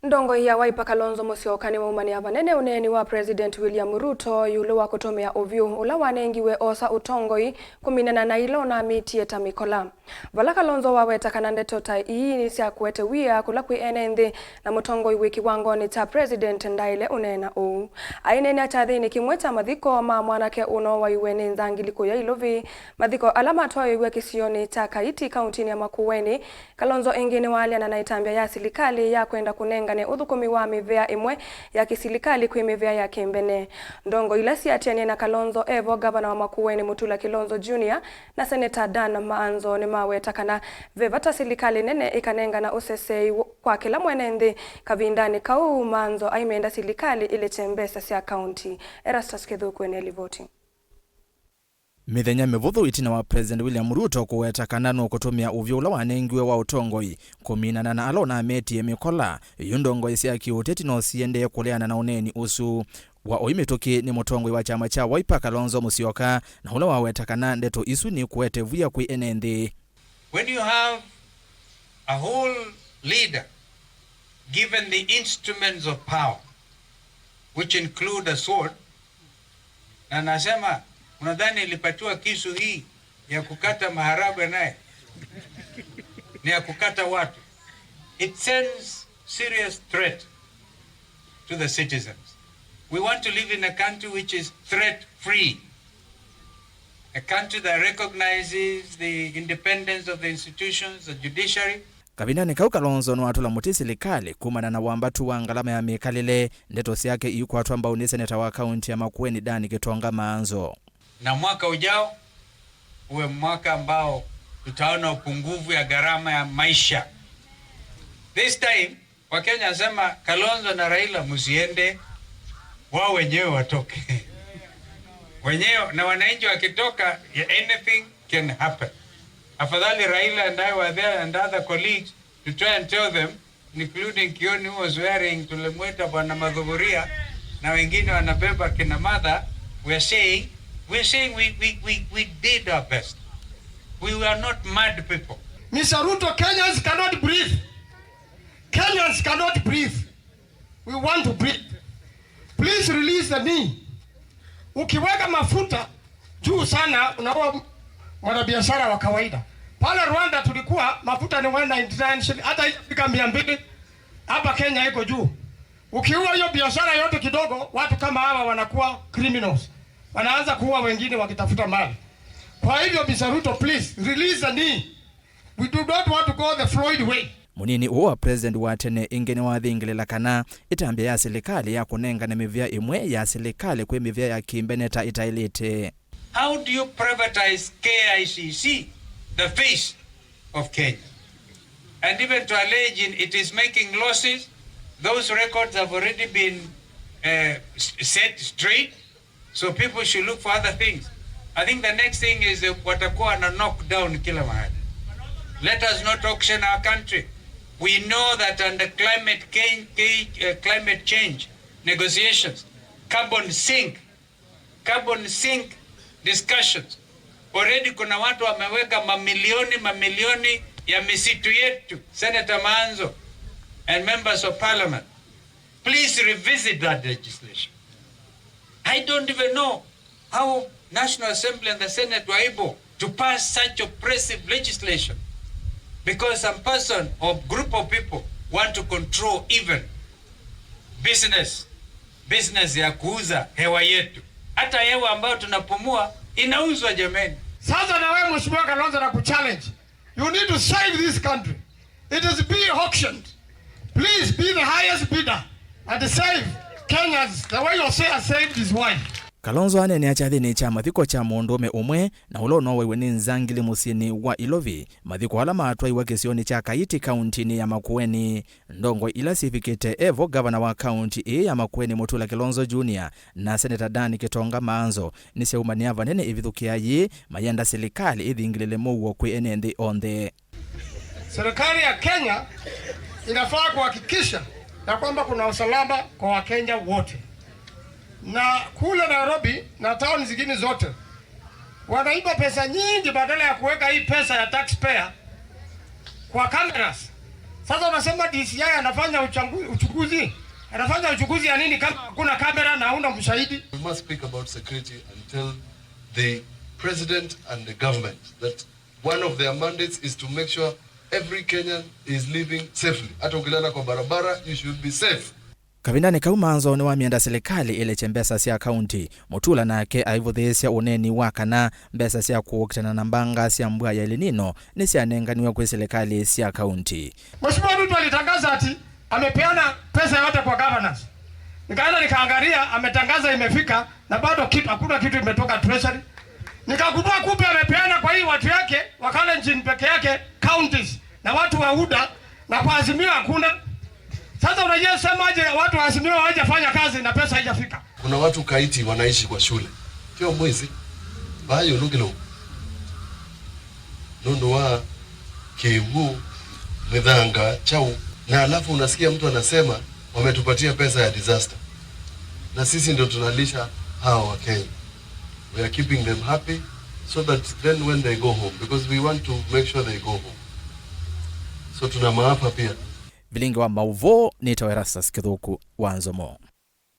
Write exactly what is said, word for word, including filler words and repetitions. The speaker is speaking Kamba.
Ndongoi ya Wiper Kalonzo Musyoka nĩwaumanĩa vanene ũneeni wa President William Ruto ĩũlũ wa kũtũmĩa ũvyũ ũla wanengiwe oosa ũtongoi kũminana na ila ũnamĩtie ta mĩkola. Vala Kalonzo waweta kana ndeto ta ii nĩ sya kũete wia kũla kwĩ ene nthĩ, na mũtongoi wĩ kĩwangonĩ kya President ndaĩle ũneena ũu. Aineenea kyathĩnĩ kĩmwe kya mathiko ma mwanake ũnowaiwe nĩ nzangili kũya Ilovi, mathiko ala matwaĩĩw'e kĩsionĩ kya Kaiti, kauntinĩ ya Makueni, Kalonzo ĩngĩ nĩwaleana na ĩtambya ya silikalĩ ya kwenda kũnengane ũthũkũmi wa mĩvĩa ĩmwe ya kĩsilikalĩ kwĩ mĩvĩa ya kĩmbene. Ndongoi ila siatianie na Kalonzo evo, ngavana wa Makueni Mutula Kilonzo Junior na Seneta Dan Maanzo nĩmaweta kana ve vata silikalĩ nene ĩkanengana ũseseĩ kwa kĩla mwene nthĩ kavindanĩ kau. Maanzo aimenda silikalĩ ĩlekye mbesa sya kaunti. Erastus Kĩthũku ena livoti. Mĩthenya mĩvũthũ ĩtina wa President William Ruto kũweta kana nũkũtũmĩa ũvyũ ũla wanengiwe wa ũtongoi kũminana na ala ũnametie mĩkola, yu ndongoi sya kĩũteti no siendee kũleana na ũneeni ũsu. Wa oyu mĩtũkĩ nĩ mũtongoi wa kyama kya Wiper Kalonzo Musyoka, na ũla waweta kana ndeto isu nĩ kũete via kwĩ ene nthĩ. When you have a whole leader given the instruments of power, which include a sword, na nasema, unadhani ilipatiwa kisu hii ya kukata maharagwe naye? Ni ya kukata watu. It sends serious threat to the citizens. We want to live in a country which is threat free. A country that recognizes the independence of the institutions, the judiciary. Kavindanĩ kau, Kalonzo nĩwatũla mũtĩ silikalĩ kumana na wambatu wa ngalama ya mĩkalĩle, ndeto syake iikwatwa mbau nĩ seneta wa kaunti ya Makueni Dan Gitonga Maanzo. Na mwaka ujao uwe mwaka ambao tutaona upungufu ya gharama ya maisha. This time, Wakenya wasema, "Kalonzo na Raila msiende, wao wenyewe watoke." Wenyewe, na wananchi wakitoka, ya, anything can happen. Afadhali Raila and I were there and other colleagues to try and tell them, including Kioni who was wearing, tulimwita Bwana Madhuburia, na wengine wanabeba kina mother, we are saying, we are saying we, we, we, we did our best. We were not mad people. Mister Ruto, Kenyans cannot breathe. Kenyans cannot breathe. We want to breathe. Please release the knee. Ukiweka mafuta juu sana, unaua mwanabiashara wa kawaida. Pale Rwanda tulikuwa mafuta ni one ninety-nine shilling, hata haijafika mia mbili. Hapa Kenya iko juu. Ukiua hiyo biashara yote kidogo, watu kama hawa wanakuwa criminals. Wanaanza kuua wengine wakitafuta mali. Kwa hivyo, Mister Ruto, please release the knee. We do not want to go the Floyd way. Mũnini ũũ wa president wa tene ĩngĩ nĩwathingĩlĩla kana ĩtambya ya silikalĩ ya kũnengane mĩvĩa ĩmwe ya silikalĩ kwĩ mĩvĩa ya kĩmbene ta ĩtaĩlĩte. How do you privatize K I C C, the face of Kenya? And even to allege in, it is making losses, those records have already been, uh, s-, set straight. So people should look for other things. I think the next thing is, uh, watakuwa na knock down kila mahali. Let us not auction our country. We know that under climate change, uh, climate change negotiations, carbon sink, carbon sink discussions. Already kuna watu wameweka mamilioni, mamilioni ya misitu yetu. Senator Maanzo and members of parliament, please revisit that legislation. I don't even know how National Assembly and the Senate were able to pass such oppressive legislation, because some person or group of people want to control even business, business ya kuuza hewa yetu. Hata hewa ambayo tunapumua inauzwa, jameni. Sasa na wewe, Mheshimiwa Kalonzo, na kuchallenge. You need to save this country. It is being auctioned. Please be the highest bidder and save Kenyans the way your say saved his wife. Kalonzo aneenea kyathĩnĩ kya mathiko kya mũndũũme ũmwe na ũla ũnowaiwe nĩ nzangili mũsyĩnĩ wa Ilovi, mathiko ala matwaiwe kĩsionĩ kya Kaiti, kauntinĩ ya Makueni. Ndongoi ila syĩvĩkĩte evo, ngavana wa kaunti ĩĩ ya Makueni Mutula Kilonzo Junior na Seneta Dan Gitonga Maanzo nĩsyaumanĩa vanene ĩvithũkĩa yĩĩ, mayenda silikalĩ ĩthingĩlĩle mũuo kwĩ ene nthĩ onthe. Serikali ya Kenya inafaa kuhakikisha ya kwamba kuna usalama kwa Wakenya wote. Na kule Nairobi na town zingine zote, wanaiba pesa nyingi badala ya kuweka hii pesa ya taxpayer kwa cameras. Sasa unasema D C I anafanya uchangu-, uchunguzi? Anafanya uchunguzi ya nini kama hakuna kamera na hauna mshahidi? We must speak about security and tell the president and the government that one of their mandates is to make sure every Kenyan is living safely. Hata ukilala kwa barabara, you should be safe. Kavindanĩ kau, Manzo nĩwamyenda silikalĩ ĩlekye mbesa sya kaunti. Mutula nake aivũthĩĩsya ũneeni wa kana mbesa sya kũkitana na mbanga sya mbua ya El Nino nĩsyanenganiwe kwĩ silikalĩ sya kaunti. Mheshimiwa Ruto alitangaza ati amepeana pesa yote kwa governors. Nikaenda nikaangalia, ametangaza imefika, na bado kitu, hakuna kitu imetoka treasury. Nikagundua kumbe amepeana kwa hii watu yake wa Kalenjin peke yake, counties, na watu wa UDA, na kwa Azimio hakuna. Sasa unajua semaje, watu wa Azimio hawajafanya kazi na pesa haijafika? Kuna watu Kaiti wanaishi kwa shule. Tio mwizi. Bayo lukilo. Nundu wa kiwu, mithanga, chau. Na alafu unasikia mtu anasema wametupatia pesa ya disaster. Na sisi ndio tunalisha hawa wa Kenya. We are keeping them happy so that then when they go home, because we want to make sure they go home. So tuna maafa pia. Vilingi wa mauvoo nĩtawa Erastus Kithuku wa Nzomo.